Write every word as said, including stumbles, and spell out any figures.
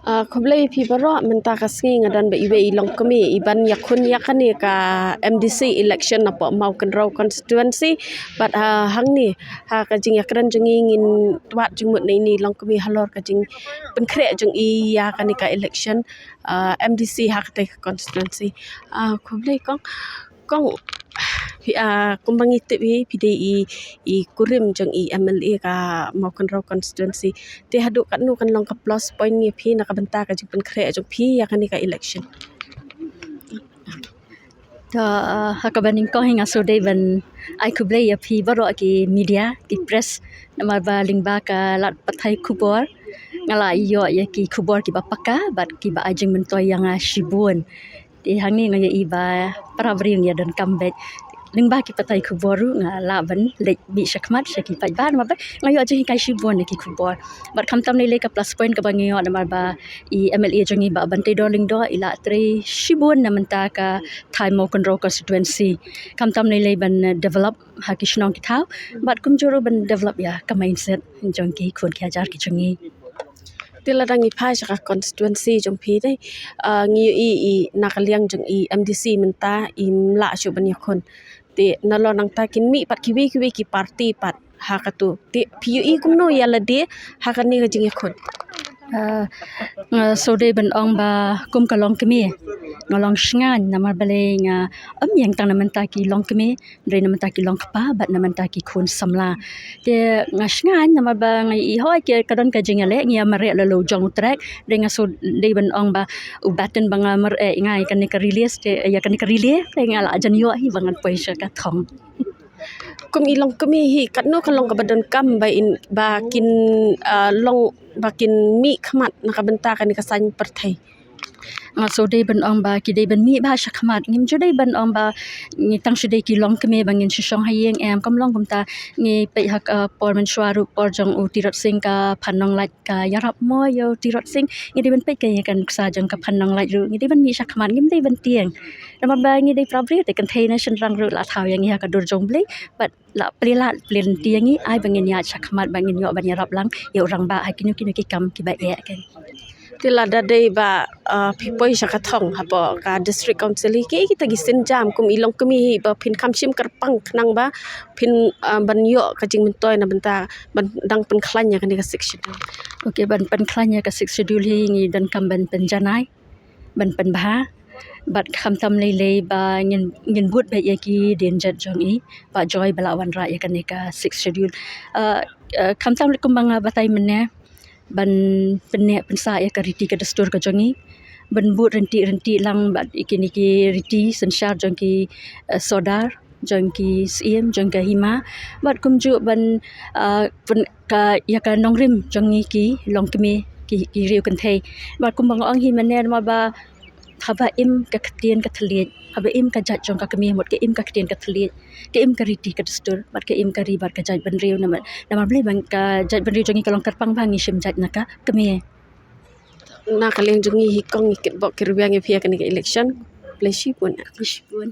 Ah, khublei phi baroh, mynta ka sngi nga don bad iwei i longkmie iban ïakhun ïa kane ka M D C election napoh Mawkynrew constituency. Bad, ah, hangne ha ka jingïakren jong ngi ngin wad jingmut na ine i longkmie halor ka jingpynkhreh jong i ïa kane ka election, ah, M D C ha katei ka constituency. Ah, khublei kong. Kong, phi, ah, kumba ngi tip hi, phi dei i, i kurim jong i M L A ka Mawkynrew constituency. Te haduh katno kan long ka plus point ïa phi na ka bynta ka jingpynkhreh jong phi ïa kane ka election? To, ah, ha kaba nyngkong hi nga shu dei ban ai khublei ïa phi baroh ki media, ki press, namar ba lyngba ka lad pathai khubor nga la ïoh ïa ki khubor kiba paka bad kiba ai jingmyntoi ïa nga shibun. Te hangne nga ïohi ba para briew ngi ïa donkam beit. Lyngba ki pathai khubor ruh nga lah ban leit mih shakhmat sha ki paidbah namar ba nga ïoh jinghikai shibun na ki khubor. Bad khamtam lei lei ka plus point kaba nga ïoh namar ba i M L A jong ngi Bah Banteidor Lyngdoh i la trei shibun na mynta ka thaiñ Mawkynrew constituency. Khamtam lei lei ban, eh, develop ha ki shnong ki thaw. Bad kumjuh ruh ban develop ïa ka mindset jong ki khun ki hajar ki jong ngi. Te lada ngi phai sha ka constituency jong phi te, ah, ngi ïohi i na ka liang jong i M D C mynta im lah shuh ban ïakhun. Te nalor nangta kin mih pat kiwei kiwei ki party pat ha katu. Te phi ïohi kumno ïa lade ha kane ka jingïakhun? Ah, nga shu dei ban ong ba kum ka longkmie nga long shngaiñ namar balei nga, em, ïeng tang na mynta ki longkmie, dei na mynta ki longkpa bad na mynta ki khun samla. Te nga shngaiñ namar ba nga ïohi hoi ka don ka jingïaleh, ngi ïa mareh la la u jong u trek. Dei nga shu dei ban ong ba u baton ba nga mareh nga ïa kane ka relay, te ïa kane ka relay te nga la jan ïoh hi ba ngan poi sha ka thong. Kum i longkmie hi katno ka long kaba donkam ba in, ba kin, ah, long, ba kin mih khmat na ka bynta kane ka saiñ pyrthei? Nga shu dei ban ong ba ki dei ban mih bha shakhmat. Ngim ju dei ban ong ba ngi tang shu dei ki longkmie ba ngin shu shong ha ïing, em, kam long kumta. Ngi peit ha ka por mynshuwa ruh, por jong u Tirot Sing ka phan nonglait ka ïarap mo ïa u Tirot Sing. Ngi dei ban peit ka ïa ka nuksa jong ka phan nonglait ruh. Ngi dei ban mih shakhmat, ngim dei ban tieng. Namar ba ngi dei para briew te kynthei ne shynrang ruh la thaw ïa ngi ha ka dur jong Blei. Bad la plie lad plie lynti ïa ngi, ai ba ngin ïaid shakhmat ba ngin ïoh ban ïarap lang ïa u rangbah ha kino kino ki kam kiba eh. Te lada dei ba, ah, phi poi sha ka thong hapoh ka district council hi, kiei kita ki sienjam kum i longkmie hi ba phin kham shim kyrpang khnang ba phin, ah, ban ïoh ka jingmyntoi na bynta ban dang pynkhlaiñ ïa kane ka Sixth Schedule? Okay, ban pynkhlaiñ ïa ka Sixth Schedule hi ngi donkam ban pynjanai, ban pynbha. Bad khamtam lei lei ba ngin, ngin bud beit ïa ki dienjat jong i, ba joi ba la wanrah ïa kane ka Sixth Schedule. Ah, ah, khamtam lei kumba nga batai mynne, ban pynneh pynsah ïa ka riti ka dustur ka jong i, ban bud rynti rynti lang bad ïa kine ki riti synshar jong ki, ah, sordar, jong ki syiem, jong ka hima, bad kumjuh ban, ah, pyn-, ka, ïa ka nongrim jong ngi ki longkmie, ki, ki riew kynthei. Bad kumba nga ong hi mynne namar ba haba im ka ktien ka thylliej, haba im ka jait jong ka kmie mut ka im ka ktien ka thylliej, ka im ka riti ka dustur, bad ka im ka ri bad ka jaitbynriew namar, namar balei ba ka jaitbynriew jong ngi ka long kyrpang ba ngi shim jait na ka kmie. Na ka liang jong ngi hi kong ngi kitbok kirwiang ïa phi ïa kane ka election. Khublei shibun. Khublei shibun.